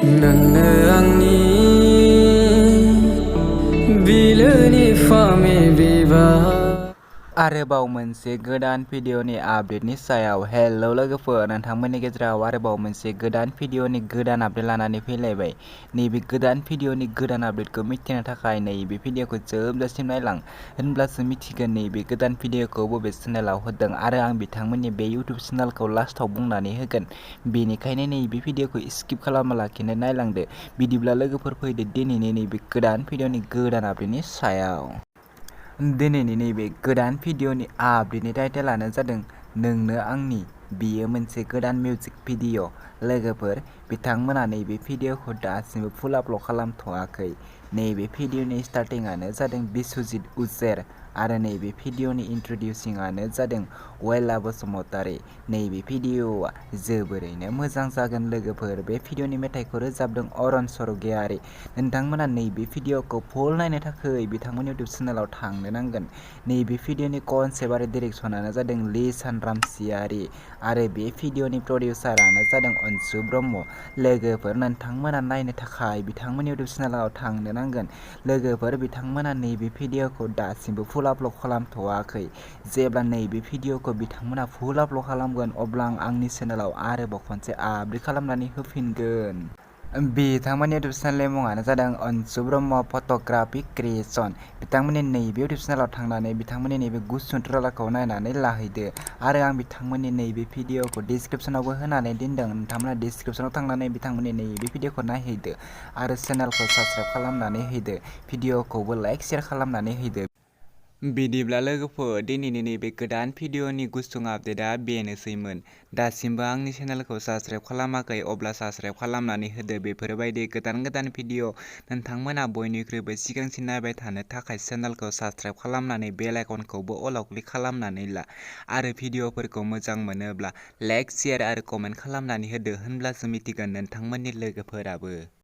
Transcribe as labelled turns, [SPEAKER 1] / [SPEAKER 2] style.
[SPEAKER 1] नोंनो आंनि बिलोनि फामे बिबार।
[SPEAKER 2] आरोबाव मोनसे गोदान भिडिअनि आपडेटनि सायाव हेलौ लोगोफोर, नोंथांमोननि गेजेराव आरोबाव मोनसे गोदान भिडिअनि गोदान आपडेट लानानै फैलायबाय। नैबे गोदान भिडिअनि गोदान आपडेटखौ मिथिनो थाखाय नैबे भिडिअखौ जोबजासिम नायलां, होनब्लासो मिथिगोन नैबे गोदान भिडिअखौ बबे चेनेलाव होदों आरो आं बिथांमोननि बे इउटुब चेनेलखौ लास्टाव बुंनानै होगोन। बेनिखायनो नैबे भिडिअखौ स्किप खालामालाखिनो नायलांदो। बिदिब्ला लोगोफोर फैदो दिनैनि नैबे गोदान भिडिअनि गोदान आपडेटनि सायाव। दिनैनि नैबे गोदान भिडिअनि आपडेटनि टाइटेलानो जादों नोंनो आंनि। बेयो मोनसे गोदान मिउजिक भिडिअ। लोगोफोर, बिथांमोना नैबे भिडिअखौ दासिमबो फुल आपल'ड खालामथ'वाखै। नैबे भिडिअनि स्टार्टिंआनो जादों बिस्वजित उसेर आरो नैबे भिडिअनि इन्ट्रडिउसिंआनो जादों वेला बसुमतारी। नैबे भिडिअआ जोबोरैनो मोजां जागोन लोगोफोर। बे भिडिअनि मेथाइखौ रोजाबदों अरन स्वरगयारी। नोंथांमोना नैबे भिडिअखौ फुल नायनो थाखाय बिथांमोननि इउटुब चेनेलाव थांनो नांगोन। नैबे भिडिअनि कनसेप्ट आरो डिरेक्सनानो जादों लिसान रामसियारि आरो बे भिडिअनि प्रडिउसारानो जादों अनसु ब्रह्म। लोगोफोर, नोंथांमोना नायनो थाखाय बिथांमोननि इउटुब चेनेलाव थांनो नांगोन। लोगोफोर, बिथांमोना नैबे भिडिअखौ दासिमबो फुल आपल'ड खालामथ'वाखै। जेब्ला नैबे भिडिअखौ बिथांमोना फुल आपल'ड खालामगोन अब्ला आं आंनि चेनेलाव आरोबाव खनसे आपडेट खालामनानै होफिनगोन। बिथांमोननि इउटुब चेनेलनि मुङानो जादों अनसु ब्रह्म फट'ग्राफि क्रिएशन। बिथांमोननि नैबे इउटुब चेनेलाव थांनानै बिथांमोननि नैबे गुसुं ट्रेलारखौ नायनानै लाहैदो आरो आं बिथांमोननि नैबे भिडिअखौ डिसक्रिपसनावबो होनानै दोनदों। नोंथांमोना डिसक्रिपसनाव थांनानै बिथांमोननि नैबे भिडिअखौ नायहैदो आरो चेनेलखौ साबस्क्राइब खालामनानै होदो। भिडिअखौबो लाइक शेयार खालामनानै होदो। बिदिब्ला लोगोफोर, दिनैनि नैबे गोदान भिडिअनि गुसुं आपडेटआ बेनोसैमोन। दासिमबो आंनि चेनेलखौ साबस्क्राइब खालामाखै अब्ला साबस्क्राइब खालामनानै होदो। बेफोरबायदि गोदान गोदान भिडिअ नोंथांमोना बयनिख्रुइबो सिगांसिन नायबाय थानो थाखाय चेनेलखौ साबस्क्राइब खालामनानै बेल आइकनखौबो अलाव क्लिक खालामनानै ला आरो भिडिअफोरखौ मोजां मोनोब्ला लाइक शेयार आरो कमेन्ट खालामनानै होदो, होनब्लासो मिथिगोन नोंथांमोननि लोगोफोराबो।